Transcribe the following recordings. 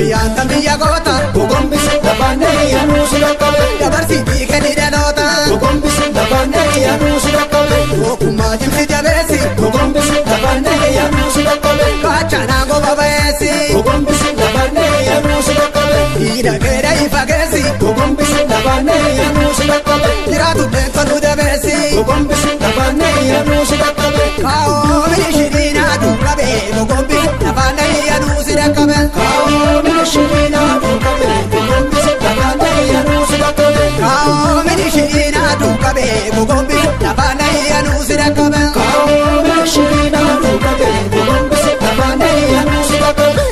Oromiyaan kan biyya goota. Gogombisi lafaanee yaanuu si dhaqqabe. Dabarsiitii kenni dhaloota. Gogombisi lafaanee yaanuu si dhaqqabe. Tokkummaa cimsi jabeessi. Gogombisi lafaanee yaanuu si dhaqqabe. Kaachanaa goba ba'eessi. Gogombisi lafaanee yaanuu si dhaqqabe. Hidhageera ifageessi. Gogombisi lafaanee yaanuu si dhaqqabe. Jiraatu beekonu jabeessi. Gogombisi lafaanee yaanuu si dhaqqabe. Kaawoo milishiinaa duuqabe gogombisi lafaanee yaanuu si dhaqqabe. Kaawoo milishiinaa duuqabe gogombisi lafaanee yaanuu si dhaqqabe. Kaawoo milishiinaa duuqabe gogombisi lafaanee yaanuu si dhaqqabe. Kaawoo milishiinaa duuqabe gogombisi lafaanee yaanuu si dhaqqabe.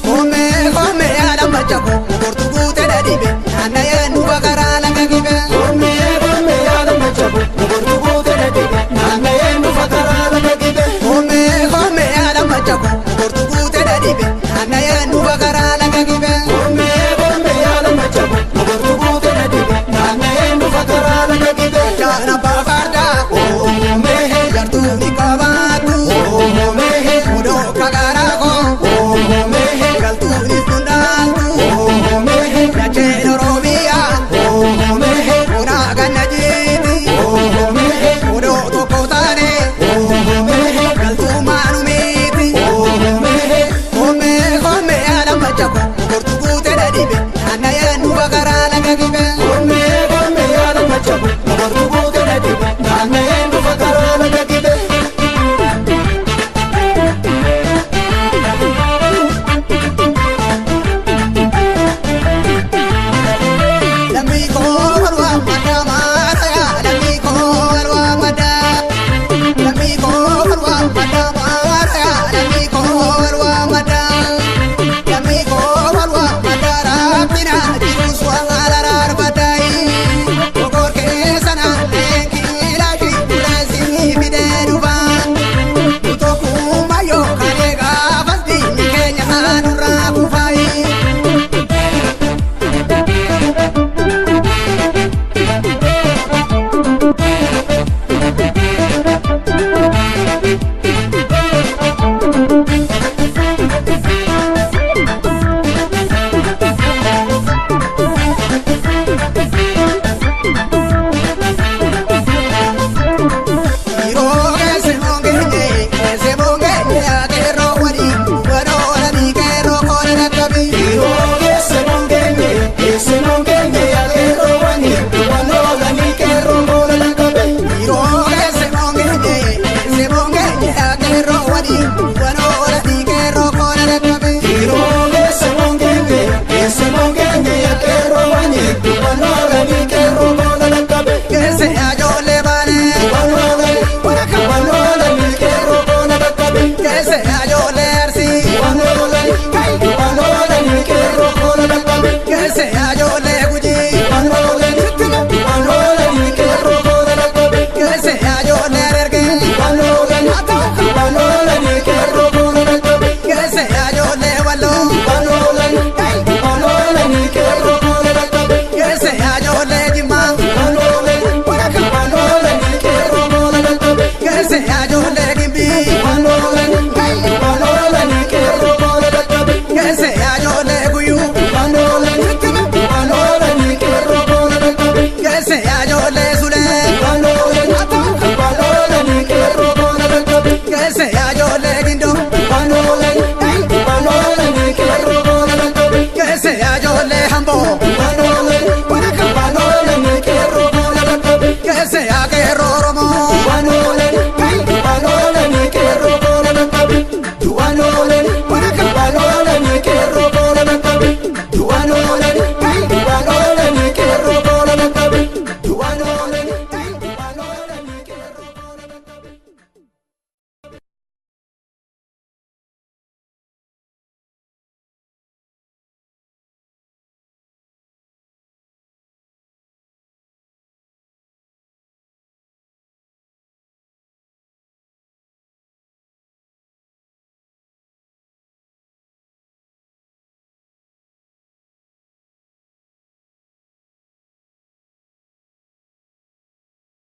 Koomee koomee alaama jako mogortu guutee dhadhibe naanna'ee.